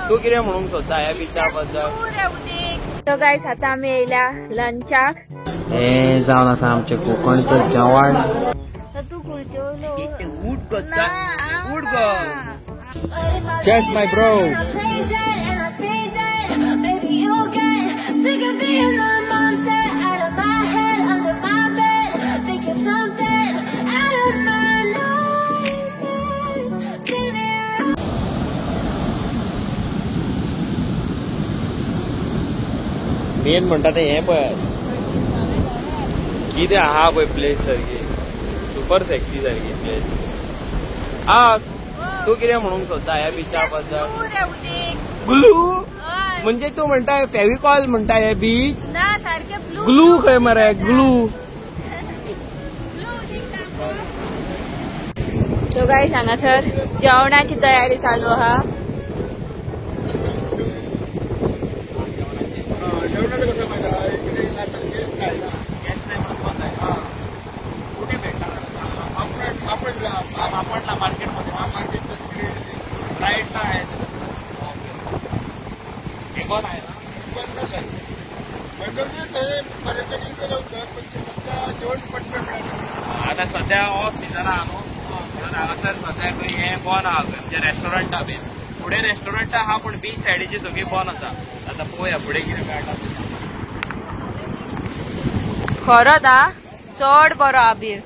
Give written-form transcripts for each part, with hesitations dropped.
तूं कितें म्हणूंक सोदता ह्या बिचा बद्दल? सो गायस आतां आमी येयल्या लंचाक. हें जावन आसा आमचें कोंकणचें जेवण. तूं खुर्च्यो उठ गो. Cheers my bro. Main म्हणटा तें हें पळयात कितें आहा पळय प्लेस सारकी सुपर सेक्सी सारकी प्लेस. आ तूं कितें म्हणूंक सोदता ह्या बिचा बद्दल? ग्लू म्हणजे तूं म्हणटा फेविकॉल म्हणटा हे बीच? ग्लू खंय मरे ग्लू. सो गायस हांगासर जेवणाची तयारी चालू आहा. आता सध्या ऑफ सिजन आहा न्हू, म्हणून हांगासर सध्या खंय हें बंद आहा, म्हणजे रेस्टॉरंटा बीन. फुडें रेस्टॉरंट आहा पूण बीच सायडीची सगळी बंद आसा. आतां पळोवया फुडें कितें मेळटा. खरोच आ चड बरो आहा बीच.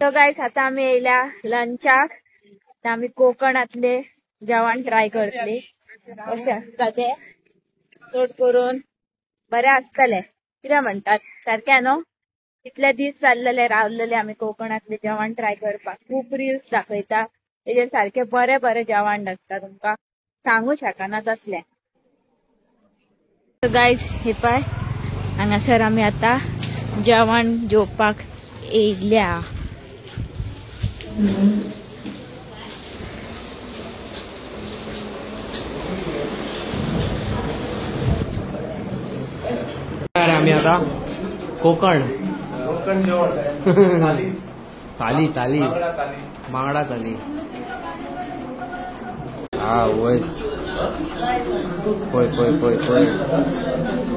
सो गायस आतां आमी येयल्या लंचाक. आतां आमी कोकणांतले जेवण ट्राय करतले. कशें आसता तें चड करून बरें आसतलें. कितें म्हणटात सारकें न्हू? कितले दीस जाल्लेले रावलेले आमी कोकणांतले जेवण ट्राय करपाक. खूब रिल्स दाखयता तेजेर सारकें बरें बरें जेवण आसता, तुमकां सांगू शकना तसलें. गायज हे पळय हांगासर आमी आतां जेवण जेवपाक येयल्या. आमी आतां कोकण कोकण जेवण थाली थाली बांगडा थाली. हा वयस पळय पळय पळय पळय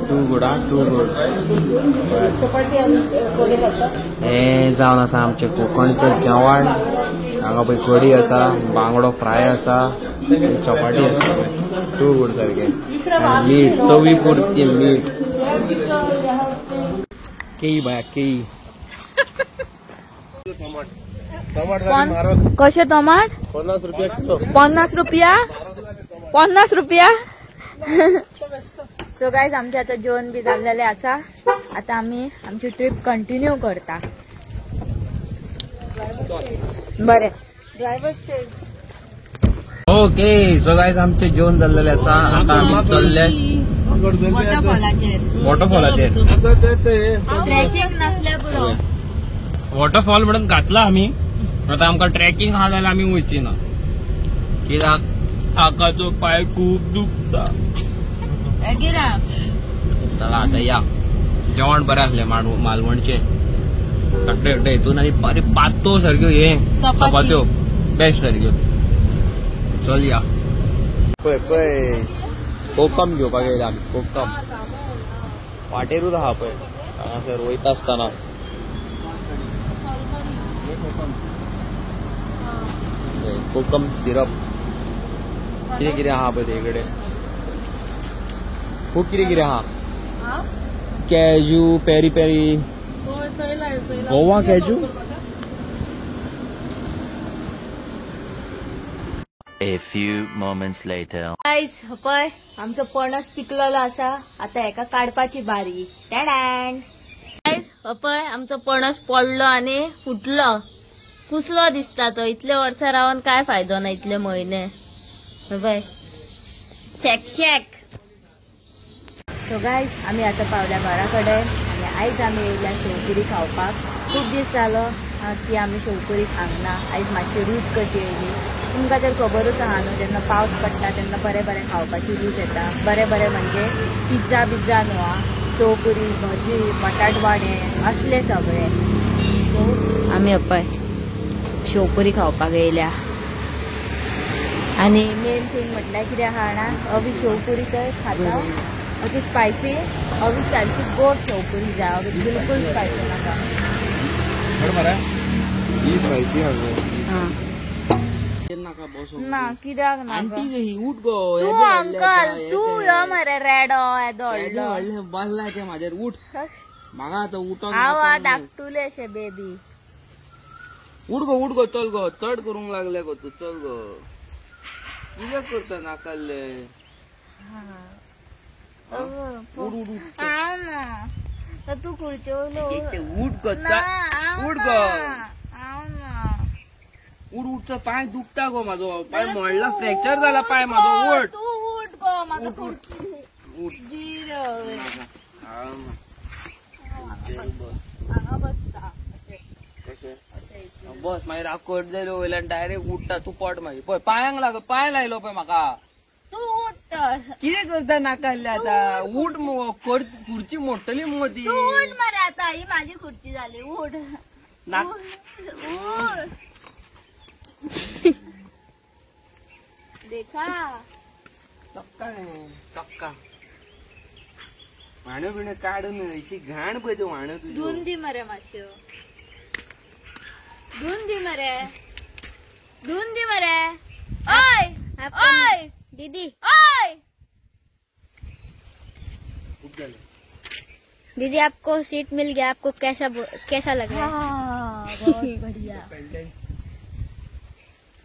टू गुड हा टू गुड. हें जावन आसा आमचें कोंकणचें जेवण. हांगा पळय कडी आसा, बांगडो फ्राय आसा, चपाटी आसा. टू गुड सारकें. मीठ चवी पुरती मीठ. केळी बाया केळी. कशें टमाट? 50 रुपया किलो. 50 रुपया? 50 रुपया. सो गायज आमचें आतां जेवण बी जाल्लेलें आसा. आतां आमी आमची ट्रीप कंटिन्यू करता. बरें ओके. सो गायज आमचें जेवण जाल्लेलें आसा. आतां आमी चल्ले वॉटरफॉलाचेर. वॉटरफॉलाचेर ट्रेकिंग नासल्यार पुरो. वॉटरफॉल म्हणून घातला आमी. आतां आमकां ट्रेकिंग आहा जाल्यार आमी वयची ना कित्याक आकाचो पांय खूब दुखता. चला आतां या. जेवण बरें आसलें मालवणचें धाकटे धाकटे हितून आनी बरें पातो सारक्यो हे चपात्यो बेस्ट सारक्यो. चल या. पळय पळय कोकम घेवपाक येयला आमी. कोकम वाटेरूच आहा पळय हांगासर वयता आसतना. कोकम सिरप कितें कितें आहा पळय ते कडेन. खूब कितें कितें आहा. कॅजू पेरी पेरी गोवा कॅजू. A few moments later. Guys पळय आमचो पणस पिकलेलो आसा. आतां हेका काडपाची बारी. टॅडॅन. गायज पळय आमचो पणस पडलो आनी फुटलो. कुसलो दिसता तो. इतले वर्सां रावन काय फायदो ना इतले म्हयने. पळय शॅक शॅक. सो गायज आमी आतां पावल्या घरा कडेन आनी आयज आमी येयल्या शेवपुरी खावपाक. खूब दीस जालो की आमी शेवपुरी खावंक ना. आयज मातशी रूच कशी येयली तुमकां तर खबरूच आहा न्हू. जेन्ना पावस पडटा तेन्ना बरें बरें खावपाची रूच येता. बरें बरें म्हणजे पिझ्झा बिझ्झा न्हू आं, शेवपुरी, भजी, बटाटवाडे असले सगळे. सो आमी पळय शेवपुरी खावपाक येयल्या. आनी मेन थिंग म्हटल्यार कितें आहा जाणा, अवी शेवपुरी तर खाता अती स्पायसी, अवी सारकी गोड शेवपुरी जाय, अवी बिलकुल स्पायसी नाका. ही स्पायसी ना कित्याक ना उठ गो तूं अंकल, तूं यो मरे रेडो येदो व्हडलो बसला ते म्हाजेर उठ, म्हाका आतां उठोन हांव धाकटुलें अशें बेबी. उठ गो उठ गो, चल गो, चड करूंक लागले गो तूं, चल गो, कित्याक करता नाकाल्ले. उठ उठ हांव ना तूं खुर्चे वयलो उठ गो, उठ गो, हांव ना उठ उठ, पांय दुखता गो म्हाजो, पांय मोडला, फ्रॅक्चर जाला पांय म्हाजो. उठ तूं उठ गो, म्हाका उठ हांगा बसता बस, मागीर हांव कट जालो वयल्यान डायरेक्ट उठता, तूं पड मागीर पळय पांयांक लागलो, पांय लायलो पळय म्हाका. तूं उठ तर, कितें करता नाकाल्ले आतां, उठ मुगो, खुर्ची मोडटली मुगो ती. तूं उठ मरे आतां, ही म्हाजी खुर्ची जाली, उठ उठ. देखा चक्का चक्का व्हाण्यो बिण्यो काडून अशी घाण पळय त्यो व्हाण्यो तुज्यो. धुवन दी मरे मातश्यो, धुवन दी मरे, धुवन दी मरे. ओय ओय दीदी, ओय दीदी आपको सीट मिल गया, आपको कैसा कैसा लग रहा है? बहुत बढ़िया.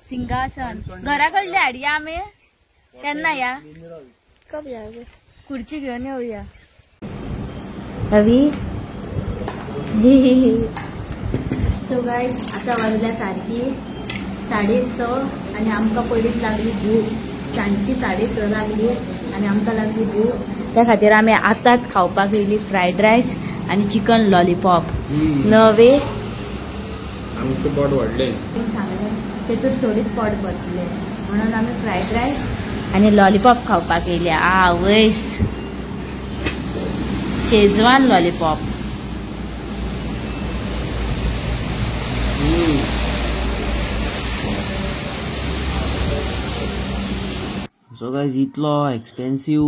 सिंहासन घरा कडले हाडया आमी केन्ना या, कब जाओगे? खुर्ची घेवन येवया. अवी सो गायज आतां वाजल्या सारकी 6:30 आनी आमकां पयलींच लागली भूक. सांजची 6:30 लागली आनी आमकां लागली भूक, त्या खातीर आमी आतांच खावपाक येयली फ्रायड रायस आनी चिकन लॉलीपॉप. नवे आमचें पोट व्हडलें सांगलें तेतूंत थोडीच पोट भरतलें म्हणून आमी फ्रायड रायस आनी लॉलीपॉप खावपाक येयल्या. आवयस, शेजवान लॉलीपॉप. सो गायज इतलो एक्सपेन्सीव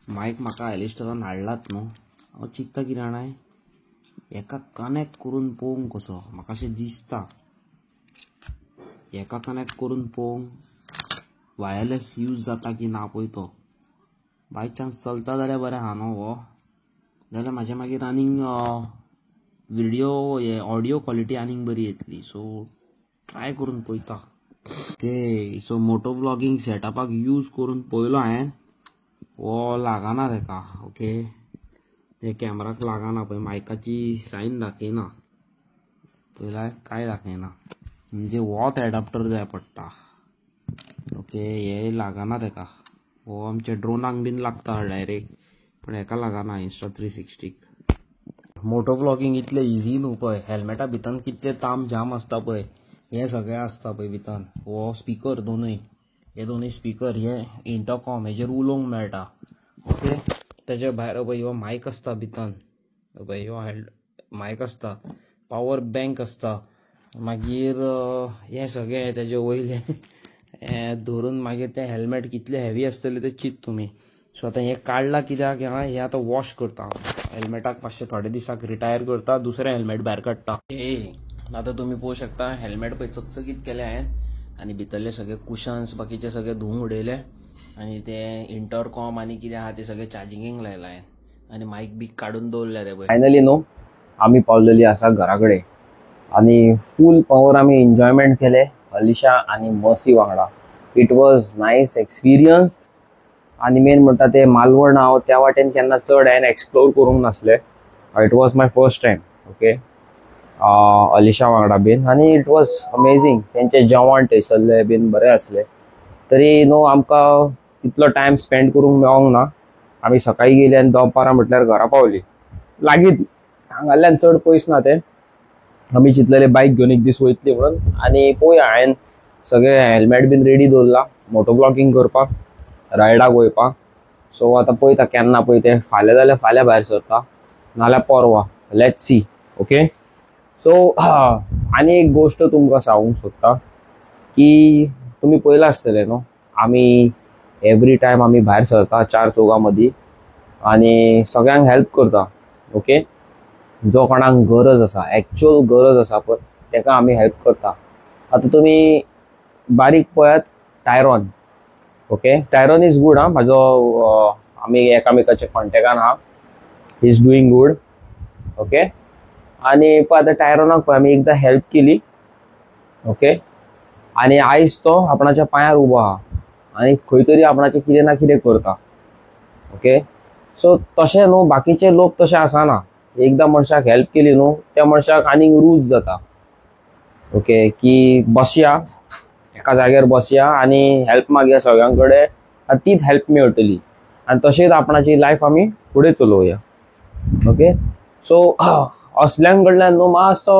मायक म्हाका आयलिस्टरान हाडलात न्हू, हांव चिंतता कितें जाणा, हेका कनेक्ट करून पळोवंक कसो म्हाका अशें दिसता, हेका कनेक्ट करून पळोवंक वायरलेस यूज जाता की ना पळय तो. बाय चान्स चलता जाल्यार बरें आहा न्हू हो, जाल्यार म्हाजें मागीर आनीक व्हिडियो हे ऑडियो क्वॉलिटी आनीक बरी येतली. सो ट्राय करून पळयता. ओके, सो मोटो व्लॉगींग सेटअपाक यूज करून पळयलो हांवें, हो लागना तेका. ओके, ते कॅमराक लागना पळय, मायकाची सायन दाखयना पळयला, कांय दाखयना, म्हणजे होच एडाप्टर जाय पडटा. ओके, हे लागना तेका, हो आमच्या ड्रोनाक बीन लागता डायरेक्ट, पण हेका लागना इन्स्टा 360. मोटो व्लॉगींग इतलें इजी न्हू पळय, हेल्मेटा भितर कितले ताम जाम आसता पळय, हे सगळें आसता पळय भितर. हो स्पिकर दोनूय, हे दोनूय स्पिकर, हे इंटरकॉम, हेजेर उलोवंक मेळटा. ओके, तेजे भायर पळय हो मायक आसता भितर, पळय हो मायक आसता, पावर बँक आसता, मागीर हें सगळें तेजे वयलें हें धरून मागीर तें हेल्मेट कितलें हेवी आसतलें तें चिंत तुमी. सो आतां हें काडलां कित्याक, हें आतां वॉश करता हेल्मेटाक, मातशें थोडे दिसाक रिटायर करता, दुसरें हेल्मेट भायर काडटा. आतां तुमी पळोवंक शकता हेल्मेट पळय चकचकीत केलें हांवें, आनी भितरले सगळे कुशन्स बाकीचे सगळे धुवून उडयले, आनी ते इंटरकॉम आनी कितें आहा ते सगळे चार्जिंगेक लायला हांवें, आनी मायक बी काडून दवरल्या ते पळय. फायनली न्हू आमी पावलेली आसा घरा कडेन, आनी फूल पावर आमी एन्जॉयमेंट केलें अलिशा आनी मसी वांगडा. It was nice experience. आनी मेन म्हणटा ते मालवण हांव त्या वाटेन केन्ना चड हांवें एक्सप्लोर करूंक नासलें. It was my first time. Okay, Alisha वांगडा बीन, आनी it was amazing. तेंचें जेवण थंयसरलें बीन बरें आसलें. तरी न्हू आमकां तितलो टायम स्पेंड करूंक मेळोंक ना. आमी सकाळीं गेली आनी दनपारां म्हटल्यार घरा पावली. लागींच हांगाल्यान चड पयस ना तें. आमी चिंतलेले बायक घेवन एक दीस वयतली म्हणून, आनी पळोवया. हांवें सगळें हेल्मेट बीन रेडी दवरलां मोटो ब्लॉगिंग करपाक, रायडाक वयपाक. सो आतां पळयता केन्ना पळय तें, फाल्यां जाल्यार फाल्यां भायर सरता, नाल्यार परवा, let's see. Okay, सो आनी एक गोश्ट तुमकां सांगूंक सोदता की तुमी पळयलां आसतलें न्हू, आमी एवरी टायम आमी भायर सरता चार चौगां मदीं आनी सगळ्यांक हेल्प करता. ओके, जो कोणाक गरज आसा, एक्चुअल गरज आसा पळय, ताका आमी हेल्प करता. आतां तुमी बारीक पळयात Tyron. Okay, Tyron is good. हा, म्हाजो आमी एकामेकाच्या कॉन्टेक्टान आहा, he is doing good. Okay, आनी पळय आतां टायरॉनाक पळय आमी एकदां हेल्प केली. ओके, आनी आयज तो आपणाच्या पांयार उबो आहा आनी खंय तरी आपणाचें कितें ना कितें करता. ओके, सो तशें न्हू बाकीचे लोक तशें आसना. एकदां मनशाक हेल्प केली न्हू त्या मनशाक आनीक रूज जाता. ओके, की बसया एका जाग्यार बसया आनी हेल्प मागया सगळ्यां कडेन आनी तीच हेल्प मेळटली आनी तशेंच आपणाची लायफ आमी फुडें चलोवया. ओके, सो असल्यां कडल्यान न्हू मातसो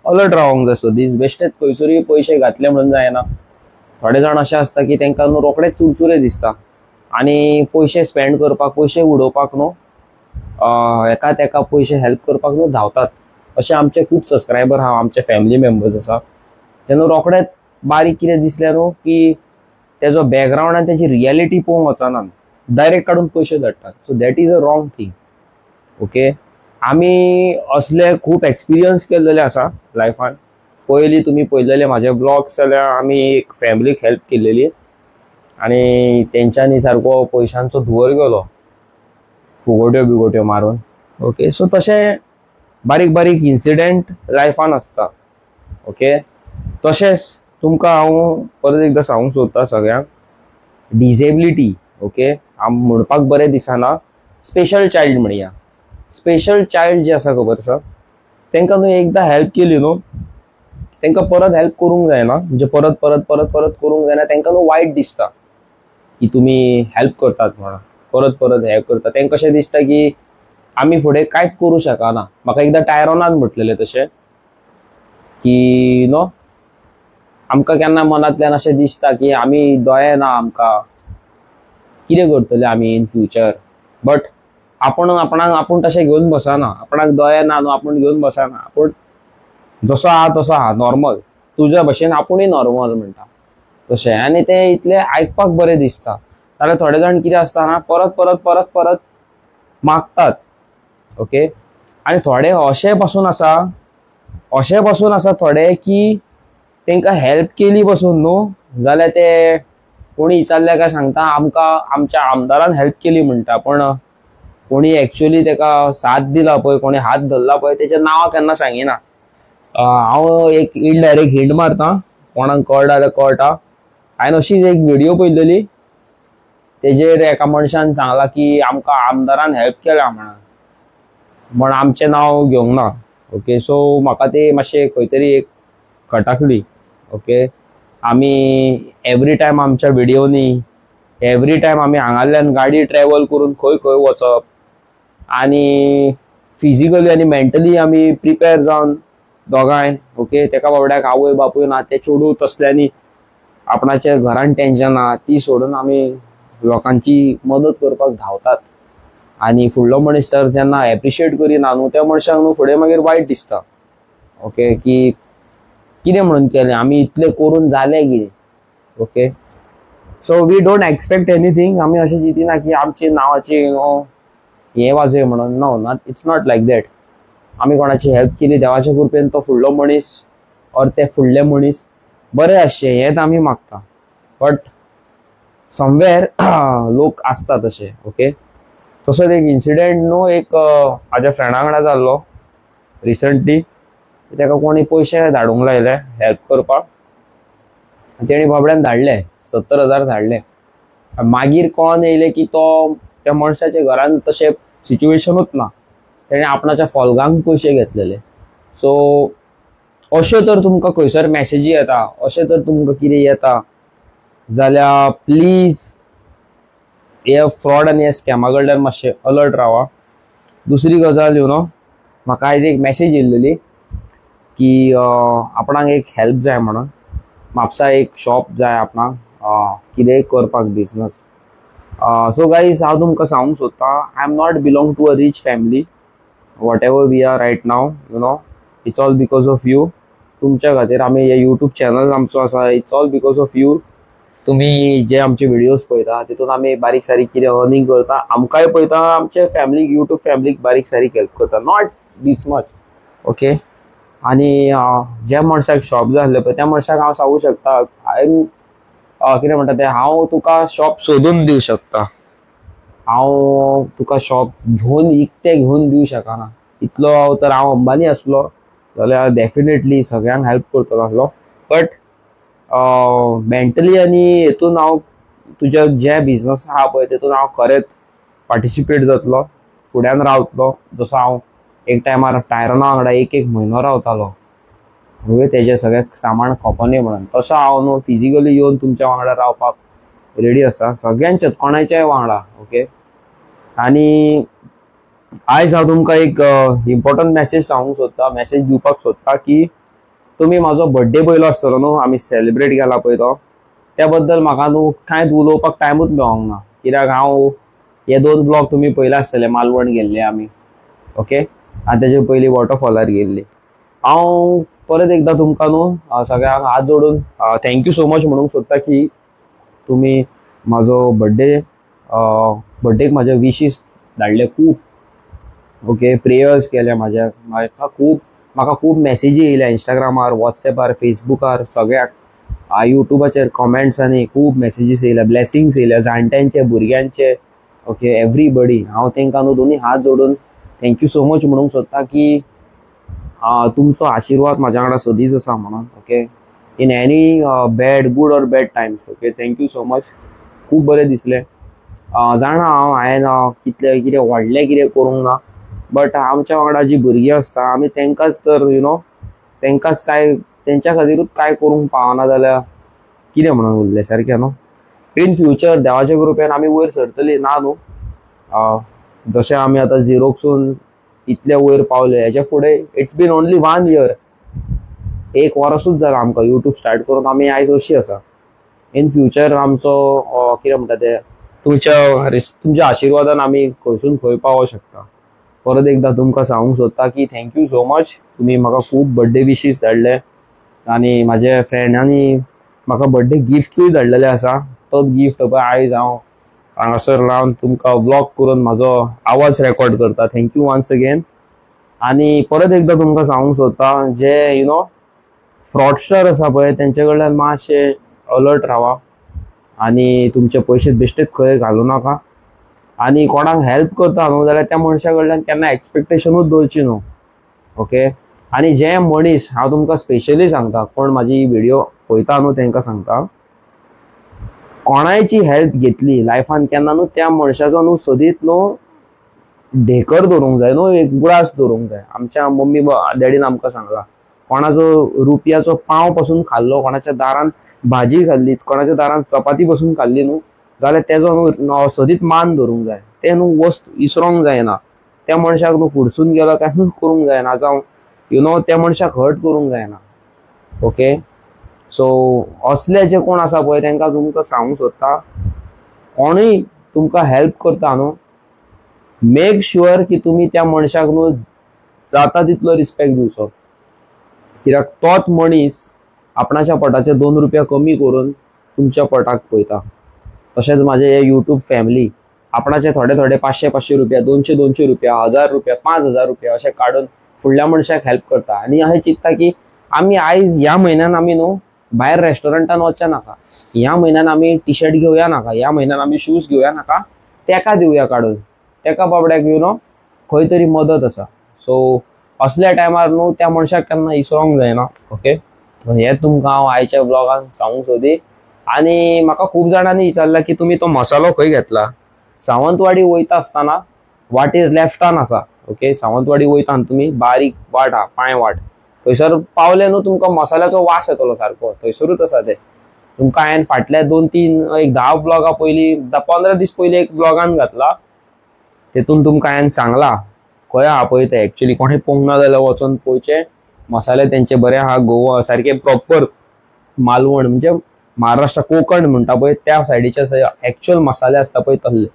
अलर्ट रावंक जाय. सदींच बेश्टेच खंयसरूय पयशे घातले म्हणून जायना. थोडे जाण अशें आसता की तांकां न्हू रोखडेच चुरचुरे दिसता आनी पयशे स्पेंड करपाक, पयशे उडोवपाक न्हू एका तेका पयशे हेल्प करपाक न्हू धांवतात. अशे आमचे खूब सबस्क्रायबर आहा, आमचे फॅमिली मेंबर्स आसा, तेन्ना रोखडेच बारीक कितें दिसलें न्हू की तेजो बॅकग्रावंड आनी तेजी रियलिटी पळोवंक वचनात, डायरेक्ट काडून पयशे धाडटात. So that is a wrong thing. Okay, आमी असले खूब एक्सपिरियन्स केल्लेले आसा लायफान. पयलीं तुमी पळयलेले म्हाजे ब्लॉग्स जाल्यार आमी एक फॅमिलीक हेल्प केल्लेली आनी तेंच्यांनी सारको पयशांचो धुंवर गेलो, फुगोट्यो बिगोट्यो मारून. ओके, सो तशें बारीक बारीक इन्सिडेंट लायफान आसता. ओके, तशेंच तुमकां हांव परत एकदां सांगूंक सोदता सगळ्यांक, डिसेबिलिटी. ओके, म्हणपाक बरें दिसना, स्पेशल चायल्ड म्हणया. स्पेशल चायल्ड जे आसा खबर आसा, तांकां न्हू एकदां हेल्प केली न्हू तांकां परत हेल्प करूंक जायना, म्हणजे परत परत परत परत करूंक जायना. तांकां न्हू वायट दिसता की तुमी हेल्प करतात म्हणून, परत परत हें करता. तांकां कशें दिसता की आमी फुडें कांयच करूं शकना. म्हाका एकदां टायरॉनान म्हटलेलें तशें की न्हू आमकां केन्ना मनांतल्यान अशें दिसता की आमी दोळे ना, आमकां कितें करतले आमी इन फ्युचर. बट आपूण आपणाक आपूण तशें घेवन बसना, आपणाक दोळे ना न्हू आपूण घेवन बसना, आपूण जसो आहा तसो आहा, नॉर्मल, तुज्या भशेन आपुणूय नॉर्मल म्हणटा तशें. आनी तें इतलें आयकपाक बरें दिसता. जाल्यार थोडे जाण कितें आसता ना, परत परत परत परत मागतात. ओके, आनी थोडे अशें पासून आसा, अशें पासून आसा थोडे की तांकां हेल्प केली पासून न्हू जाल्यार ते कोणी विचारले काय सांगता आमकां आमच्या आमदारान हेल्प केली म्हणटा, पण कोणी एक्चुअली ताका साथ दिला पळय, कोणी हात धरला पळय, तेजें नांव केन्ना सांगिना. हांव एक इनडायरेक्ट हिंट मारता, कोणाक कळटा जाल्यार कळटा. हांवें अशीच एक व्हिडियो पळयलेली, तेजेर एका मनशान सांगलां की आमकां आमदारान हेल्प केल्या म्हणून, म्हण आमचें नांव घेवंक ना. ओके, सो म्हाका ते मातशें खंय तरी एक खटाकली. ओके, आमी एवरी टायम आमच्या व्हिडियोनी एवरी टायम आमी हांगांतल्यान गाडी ट्रॅवल करून खंय खंय वचप आनी फिजिकली आनी मेंटली आमी प्रिपेर जावन दोगांय. ओके, तेका बाबड्याक आवय बापूय ना, ते चेडूं तसल्यांनी आपणाच्या घरान टेंशन आहा ती सोडून आमी लोकांची मदत करपाक धांवतात. आनी फुडलो मनीस तर जेन्ना एप्रिशिएट करिना न्हू त्या मनशाक न्हू फुडें मागीर वायट दिसता. ओके, की कितें म्हणून केलें आमी, इतलें करून जालें कितें. Okay, so we don't expect anything. आमी अशें चिंतिना की आमचे नांवाचें you know हें वाजय म्हणून, no, not, it's not like that. आमी कोणाची हेल्प केली देवाच्या कृपेन तो फुडलो मनीस ऑर ते फुडले मनीस बरे आसचे हेंच आमी मागता. बट समवेर लोक आसता तशे. ओके, तसोच एक इन्सिडेंट न्हू एक म्हाज्या फ्रेंडा वांगडा जाल्लो रिसंटली. ताका कोणी पयशे धाडूंक लायले हेल्प करपाक, तेणी बाबड्यान धाडले 70,000 धाडले. मागीर कळोन येयलें की तो त्या मनशाच्या घरान तशें सिच्युएशनूच ना, तेणें आपणाच्या फोल्गांक पयशे घेतलेले. सो अश्यो तर तुमकां खंयसर मॅसेजी येता, अशें तर तुमकां कितें येता जाल्यार प्लीज हे फ्रॉड आनी हे स्कॅमा कडल्यान मातशें अलर्ट रावा. दुसरी गजाल you know म्हाका आयज एक मॅसेज येयल्लेली की आपणाक एक हेल्प जाय म्हणून, म्हापसा एक शॉप जाय आपणाक कितेंय करपाक बिजनस. सो गायज हांव तुमकां सांगूंक सोदतां, I am not belong to a rich family. Whatever we are right now you know it's all because of you. तुमच्या खातीर आमी हे यूट्यूब चॅनल आमचो आसा, it's all because of you. तुम्ही जे आमचे व्हिडिओज पळयता तितून आमी बारीक सारीक कितें अर्निंग करता, आमकांय पळयता, आमचे फॅमिलीक, यूट्यूब फॅमिलीक बारीक सारीक हेल्प करता, not these much. Okay, आनी ज्या मनशाक शॉप जाय आसलें पळय त्या मनशाक हांव सांगूं शकता, हांवें कितें म्हणटा तें, हांव तुका शॉप सोदून दिवं शकता, हांव तुका शॉप घेवन इकतें घेवन दिवं शकना. इतलो तर हांव अंबानी आसलो जाल्यार डेफिनेटली सगळ्यांक हेल्प करतलो आसलो, बट मेंटली आनी हेतून हांव तुज्या जे बिजनस आहा पळय तेतून हांव खरेंच पार्टिसिपेट जातलो, फुड्यान रावतलो. जसो हांव एक टायमार टायरना वांगडा एक एक म्हयनो रावतालो, तेजें सगळें सामान खपोन म्हणून, तसो हांव न्हू फिजिकली येवन तुमच्या वांगडा रावपाक रेडी आसा, सगळ्यांच्याच कोणाच्याय वांगडा. ओके, आनी आयज हांव तुमकां एक इम्पॉर्टंट मॅसेज सांगूंक सोदता, मॅसेज दिवपाक सोदता की तुमी म्हाजो बड्डे पयलो आसतलो न्हू, आमी सेलिब्रेट केला पळय तो, त्या बद्दल म्हाका न्हू कांयच उलोवपाक टायमूच मेळोंक ना, कित्याक हांव हे दोन ब्लॉग तुमी पयले आसतले, मालवण गेल्ले आमी. ओके, आनी तेजे पयलीं वॉटरफॉलार गेल्ली. हांव परत एकदां तुमकां न्हू सगळ्यांक हात जोडून thank you so much म्हणूंक सोदता की तुमी म्हाजो बड्डे, बड्डेक म्हाजे विशीस धाडले खूब. ओके, प्रेयर्स केले म्हाज्या, म्हाका खूब मॅसेजी येयल्या इंस्टाग्रामार, वॉट्सॅपार, फेसबुकार, सगळ्याक, युट्यूबाचेर कॉमेंट्सांनी खूब मॅसेजीस येयल्या, ब्लेसिंग्स येयल्या जाणट्यांचे, भुरग्यांचे. ओके, एवरीबडी, हांव तांकां न्हू दोनी हात जोडून thank you so much म्हणूंक सोदता की तुमचो आशिर्वाद म्हाज्या वांगडा सदींच आसा म्हणून. Okay, in any bad, good or bad times. Okay, thank you so much, खूब बरें दिसलें. जाणा हांव हांवें कितलें कितें व्हडलें कितें करूंक ना, बट आमच्या वांगडा जी भुरगीं आसता आमी तांकांच तर you know तांकांच काय तेंच्या खातीरूच काय करूंक पावना जाल्यार कितें म्हणून उरलें सारकें न्हू. इन फ्युचर देवाच्या कृपेन आमी वयर सरतली ना न्हू, जशें आमी आतां झिरोकसून इतले वयर पावले, हेच्या फुडें it's been only 1 year, एक वर्सूच जालां आमकां यूट्यूब स्टार्ट करून, आमी आयज अशी आसा. इन फ्युचर आमचो कितें म्हणटा तें, तुमच्या आशिर्वादान आमी खंयसून खंय पावोंक शकता. परत एकदां तुमकां सांगूंक सोदता की thank you so much, तुमी म्हाका खूब बड्डे विशीस धाडले आनी म्हाजे फ्रेंडांनी म्हाका बड्डे गिफ्टूय धाडलेले आसा. तोच गिफ्ट पळय आयज हांव हांगासर रावन तुमकां व्लॉग करून म्हाजो आवाज रेकॉर्ड करता. Thank you once again. आनी परत एकदां तुमकां सांगूंक सोदता, जे you know fraudster आसा पळय तेंचे कडल्यान मातशें अलर्ट रावा आनी तुमचे पयशे बेश्टेच खंय घालूं नाका. आनी कोणाक हेल्प करता न्हू जाल्यार त्या मनशा कडल्यान केन्ना एक्सपेक्टेशनूच दवरची न्हू. ओके, आनी जे मनीस, हांव तुमकां स्पेशली सांगता, कोण म्हाजी व्हिडिओ पळयता न्हू तांकां सांगता, कोणायची हेल्प घेतली लायफान केन्ना न्हू त्या मनशाचो न्हू सदींच न्हू ढेकर दवरूंक जाय न्हू, एक गुळास दवरूंक जाय. आमच्या मम्मी डॅडीन आमकां सांगलां, कोणाचो रुपयाचो पांव पासून खाल्लो, कोणाच्या दारान भाजी खाल्ली, कोणाच्या दारान चपाती पासून खाल्ली न्हू जाल्यार तेजो न्हू सदींच मान धरूंक जाय, तें न्हू वस्त इसरोंक जायना, त्या मनशाक न्हू फुडसून गेलो काय न्हू करूंक जायना, जावं you know त्या मनशाक हर्ट करूंक जायना. ओके, सो असले जे कोण आसा पळय तांकां तुमकां सांगूंक सोदता, कोणूय तुमकां हेल्प करता न्हू, मेक शुअर की तुमी त्या मनशाक न्हू जाता तितलो रिस्पेक्ट दिवचो, कित्याक तोच मनीस आपणाच्या पोटाचे 2 रुपया कमी करून तुमच्या पोटाक पळयता. तशेंच म्हाजे हे यूट्यूब फॅमिली आपणाचे थोडे थोडे 500-500 रुपया, 200-200 रुपया, 1000 रुपया, 5000 रुपया अशें काडून फुडल्या मनशाक हेल्प करता. आनी अशें चिंत्ता की आमी आयज ह्या म्हयन्यान आमी न्हू भायर रेस्टॉरंटान वचचें नाका, ह्या म्हयन्यान आमी टी शर्ट घेवया नाका, ह्या म्हयन्यान आमी शूज घेवया नाका, तेका दिवया काडून, तेका बाबड्याक you know खंय तरी मदत आसा. सो असल्या टायमार न्हू त्या मनशाक केन्ना इसरोंक जायना. ओके, हें तुमकां हांव आयच्या ब्लॉगान सांगूंक सोदी. आनी म्हाका खूब जाणांनी विचारलां की तुमी तो मसालो खंय घेतला. सावंतवाडी वयता आसतना वाटेर लेफ्टान आसा. ओके, सावंतवाडी वयता न्हू तुमी, बारीक वाट आहा, पांय वाट, थंयसर पावले न्हू तुमकां मसाल्याचो वास येतलो सारको, थंयसरूच आसा तें. तुमकां हांवें फाटल्या 2-3 एक 10 ब्लॉगां पयलीं, 15 दीस पयलीं एक ब्लॉगान घातला, तेतून तुमकां हांवें सांगलां खंय आहा पळय तें. एक्चुली कोणें पळोवंक ना जाल्यार वचोन पळोवचें, मसाले तेंचे बरे आहा, गोवा सारके प्रॉपर मालवण म्हणजे महाराष्ट्र कोकण म्हणटा पळय त्या सायडीचे एक्चुअल मसाले आसता पळय तसले.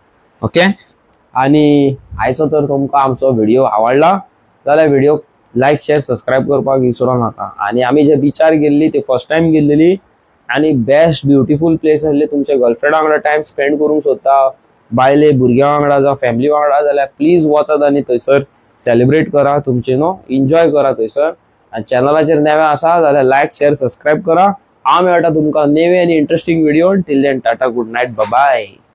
ओके, आनी आयचो तर तुमकां आमचो व्हिडिओ आवडला जाल्यार व्हिडिओ लायक शेअर सबस्क्रायब करपाक विसरूं नाका. आनी आमी जे बिचार गेल्ली ते फर्स्ट टायम गेल्लेली, आनी बेस्ट ब्युटिफूल प्लेस आसली. तुमच्या गर्लफ्रेंडा वांगडा टायम स्पेंड करूंक सोदता, बायले भुरग्यां वांगडा जावं फॅमिली वांगडा जाल्यार प्लीज वचात आनी थंयसर सेलिब्रेट करा तुमचे, न्हू, एन्जॉय करा थंयसर. आनी चॅनलाचेर नवे आसा जाल्यार लायक, शेअर, सबस्क्रायब करा. हांव मेळटा तुमकां नवे आनी interesting video. Till then, tata, good night, bye.